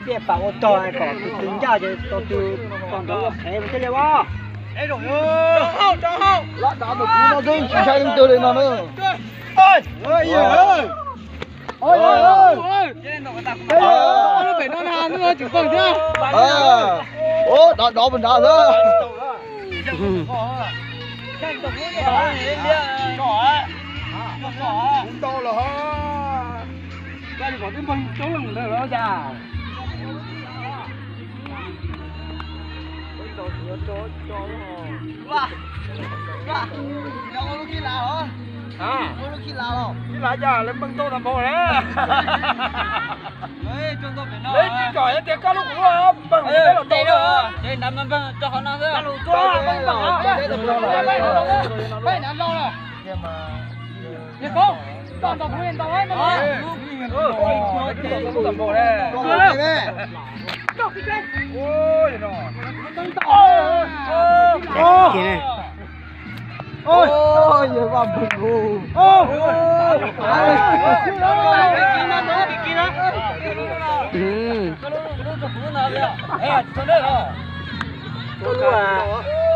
Tiaj pam ua tog kom tus twg ncaj ces tau tus tog nrad ua qhev mus thiaj li as. Los dav tus kuv no twb tsis ntshai leej twg li no na. Ua dov dov puas nrad xwb. Ntau los ho. Ua lub khib lav los? Khib lav cas lawv npeej tau tag npaum na. Lawv tsis kom tias koj lub kuv npeej los tau.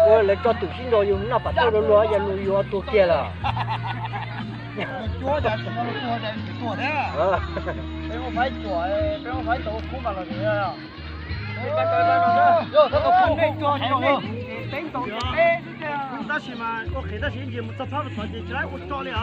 Ua lawv tso twm sib nraus yus noj pam tauj dua luag yog luag yuav tuag kiag lawm. Tab sis mas ua qhev tab sis ntsis mus txog txhob txog ces tsis laib ua tso li os.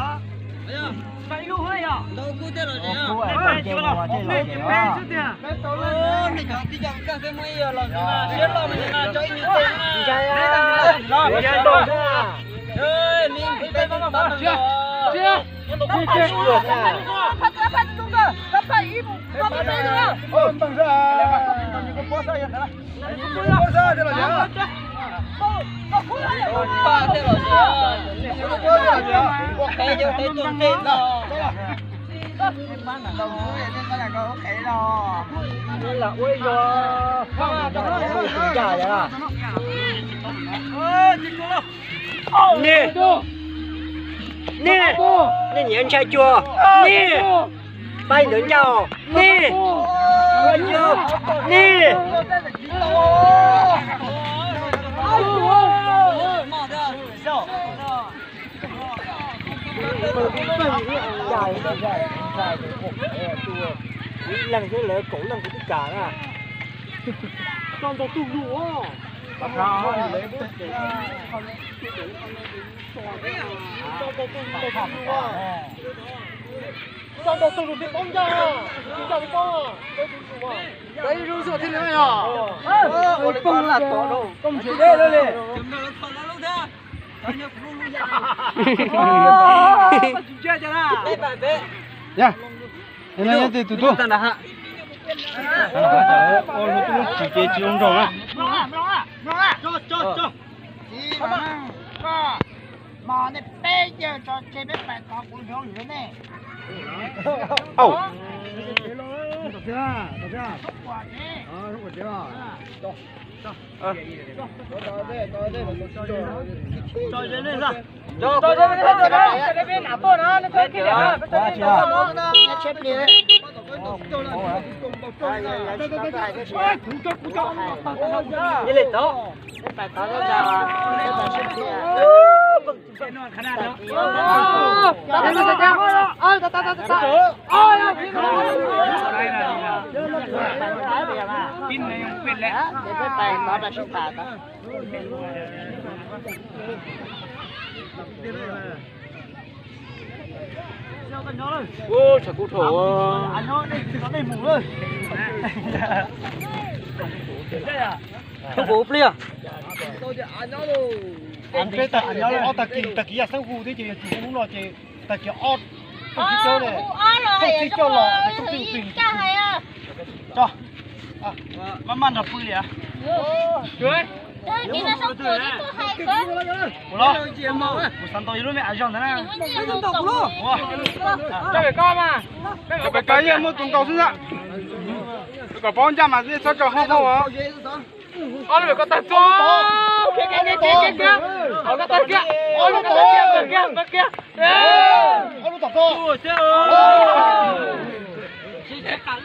Nej, nej nyiam ntshai cuag nej, pab ntawd ncaj os nej, nej. Ib leeg xwb lawv kaum leej kuv twb kam na. Tso ntau tug lug. Tso ntau tug lug thiaj paub ncaj, tsis ncaj thiaj paub. Ib lub xwb thiaj li yog. Poob laj tod rau koj mus tsis deb lawm li. Tus tub. Ua lub tub tsis ces tsis zoo nraug na. Mas nej peb yawg tso tseg peb pais tod kuv zov lwm nej. Ub, tshav kub dhau. Ob tag kis, tag kis yog xeeb hu thiab ces yog tsis hu no ces tag kis ob tug thib coj ne, tug thib coj los tug thib plig. Maj maj nrog pw li. Kuv los, kuv xav ntaus yus lub me av zog ntawd na. Pem koj mas, pem koj yeej muaj tus ntaus xwb ntag. Kom paub ncaj mas nej txhob kawg hauj hauj os. Ob lub pem koj tag txog. Ob lub tag kiag, ob lub tag kiag, tag kiag, tag kiag. Ob lub tom koj.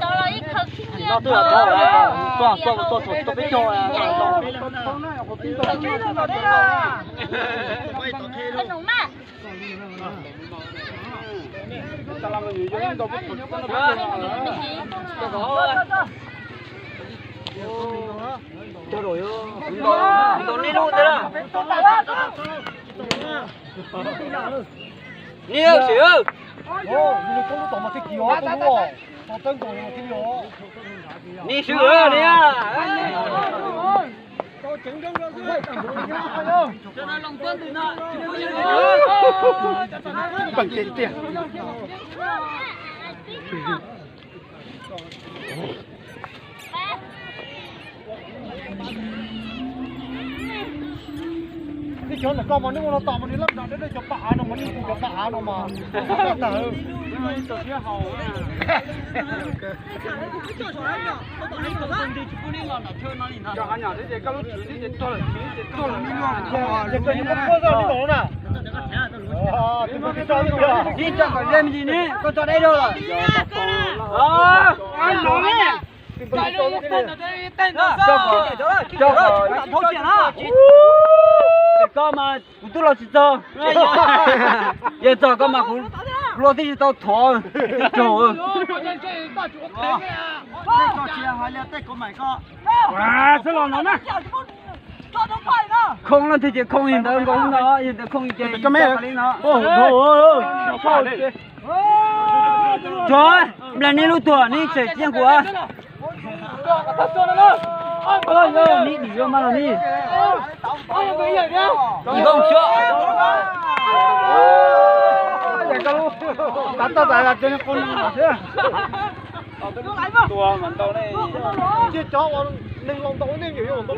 Tau los ib khawv khib nyiab. Tuaj, tuaj, tuaj, tuaj peb caug. Khawv num mas. Neb sim, neb sim, neb. Nej cov ntawm ko mas nej ua no tos mas nws laj nram deb deb cov paj av no mas nej tus cov paj av no mas tag. Ces koj nyob puag zog li no na. Ib co kom ze me ntsis ne, koj tso deb rau lawm. Koj mas kuv twb los tsis txog, yog txog koj mas kuv luag twb tsis tau thov raug. Xwb los no na. Khoo leej twg ces khoo li ntawd nkaus no, yog ntawd khoo ces li no. Tsuag, nplawg neb lub tuag neb tseem tsis yeej kuv. Neb dim yuav mas los neb. Nkooj xyuab. Tua mas ntau ne. Cia cov uas neeg los ntaus nej yuav ntau.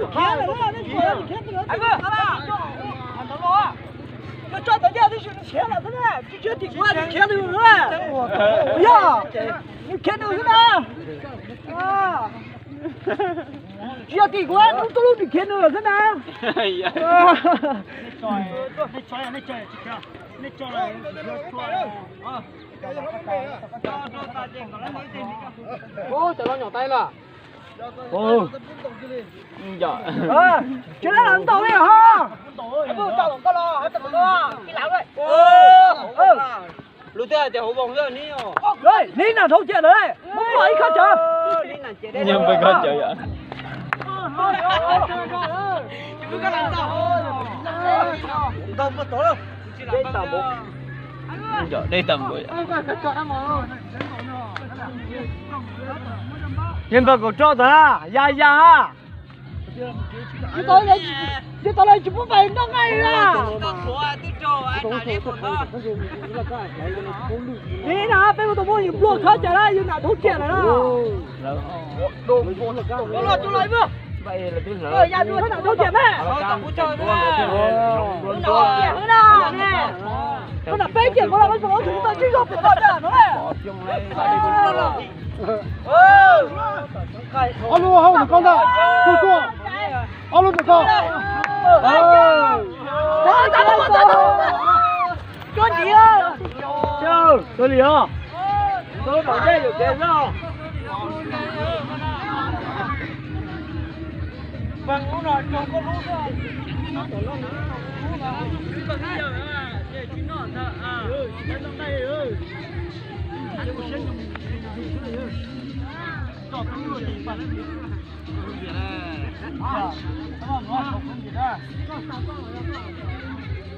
Tso ntawd yog tib si nws khiav lawm xwb na, tsis tsis tim kuv nws khiav nws lawm. Yog, nws khiav nws xwb na. Tsis yog tim kuv, lub tub lub nws khiav nws lawm xwb na. Cov no nyom tais lawm. Tsis lab los ntaus li ho. Lub twb hais tias hauv voos xwb ni. Neb nam dhau ciam lawm, muab pluaj ib khob cawv. Neb peb khob cawv yom. Dej tag npaum. Yeej npawg kaum rau tag na, ya ya ha. Tsis tau li, tsis pub pais nroj nqaij li na. Li na, peb mus tau muab yus nplua khob cas na, yus nam dhau ciam lawm na. Nam dhau ciam mas. Koj nam peb ciam ko los koj tseem tau tsib zog pem los no. Ob lub hauv ntawm koj ntag, tuaj tuaj. Ob lub ntawm koj. Tuaj li os.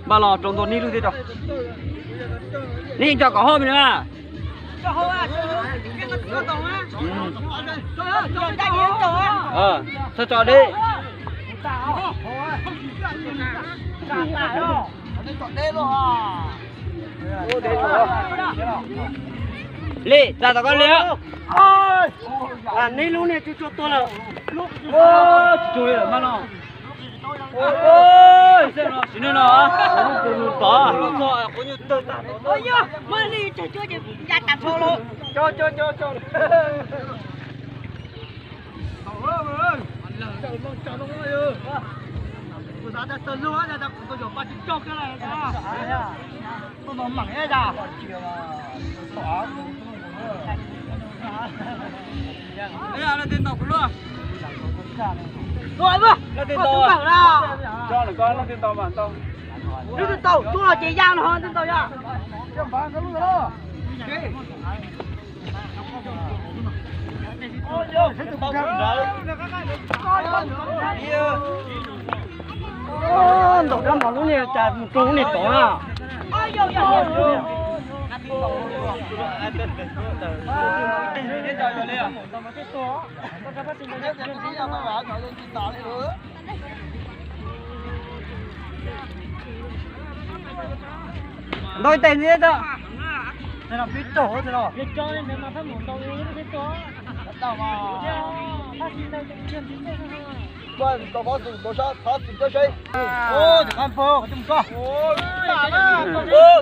Npaj los rau ntua neb lub thiab tso. Neb yeej tso kom hauv me na. Txhob tso deb. Li, txav tom koj li. Neb lub niag tsuag tsuag tuag lawm. Tsis tsuag li lawm mas no. Sim neej no, tod. Leej twg tau? Leej twg tau? Leej twg tau? Tuaj los ces ya no, leej twg tau ya? Ntaus dab mas lub niag cas mus rau lub niag tod na. Ntaus ib teg ntxiv tso.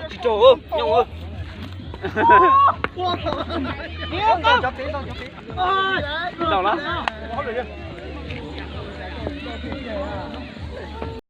Tsis raug, nyob. Ntaus lawm.